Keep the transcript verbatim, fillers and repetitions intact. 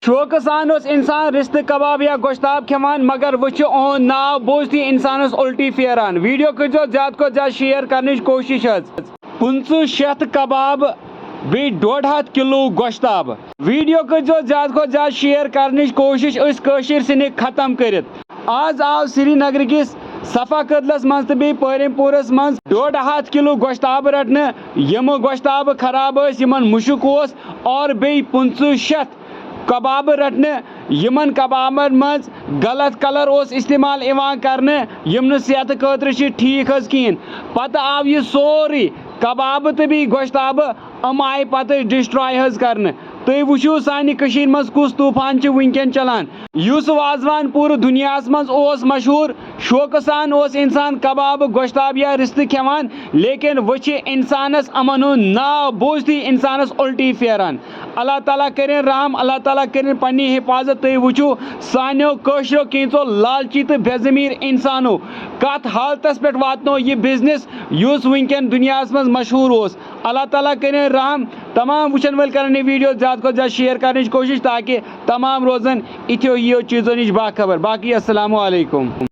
شوقہٕ سان اوس انسان رستہٕ کباب یا گۄشتاب کھٮ۪وان، مگر وۄنۍ چھُ اُہُنٛد ناو بوٗزتھٕے انسانس الٹی پھیران۔ ویڈیو کٔرۍزیو زیادٕ کھۄتہٕ زیادٕ شیئر کرنٕچ کوٗشش حظ۔ پٕنٛژٕہ شیٚتھ کباب بیٚیہِ ڈۄڈ ہتھ کِلوٗ گۄشتاب۔ ویڈیو کٔرۍزیو زیادٕ کھۄتہٕ زیادٕ شیئر کرنٕچ کوٗشش أسۍ کٲشِر سِنہِ ختم کٔرِتھ۔ آز آو سرینگرٕ کِس صفا کدلس منٛز تہٕ بیٚیہِ پٲرِم پوٗرس منٛز ڈۄڈ ہتھ کِلوٗ گۄشتابہٕ رٹنہٕ۔ یِمہٕ گۄشتابہٕ خراب ٲسۍ، یِمن مُشُک اوس، اور بیٚیہِ پٕنٛژٕہ شیٚتھ کبابہٕ رٹنہٕ، یِمن کبابن منٛز غلط کلر اوس استعمال یِوان کرنہٕ، یِم نہٕ صحتہٕ خٲطرٕ چھِ ٹھیٖک حظ کِہیٖنۍ۔ پتہٕ آو یہِ سورُے کبابہٕ تہٕ بیٚیہِ گۄشتابہٕ، یِم آیہِ پتہٕ ڈسٹراے حظ کرنہٕ۔ تُہۍ وٕچھِو سانہِ کٔشیٖرِ منٛز کُس طوٗفان چھُ وٕنکیٚن چلان۔ یُس وازوان پوٗرٕ دُنیاہس منٛز اوس مشہوٗر، شوقہٕ سان اوس انسان کبابہٕ گۄشتاب یا رستہٕ کھٮ۪وان، لیکن وۄنۍ چھِ انسانس یِمن ہُنٛد ناو بوٗزتھٕے انسانس الٹی پھیران۔ اللہ تعالیٰ کٔرِن رحم، اللہ تعالیٰ کٔرِن پننہِ حفاظت۔ تُہۍ وٕچھِو سانیو کٲشریو کینٛژو لالچی تہٕ بے ضمیٖر انسانو کتھ حالتس پٮ۪ٹھ واتنو یہِ بزنس، یُس وٕنکیٚن دُنیاہس منٛز مشہوٗر اوس۔ اللہ تعالیٰ کٔرِن رحم۔ تمام وٕچھن وٲلۍ کرن یہِ ویڈیو زیادٕ کھۄتہٕ زیادٕ شیئر کرنٕچ کوٗشش، تاکہِ تمام روزن یِتھیو یِیو چیٖزو نِش باخبر۔ باقٕے السلام علیکم۔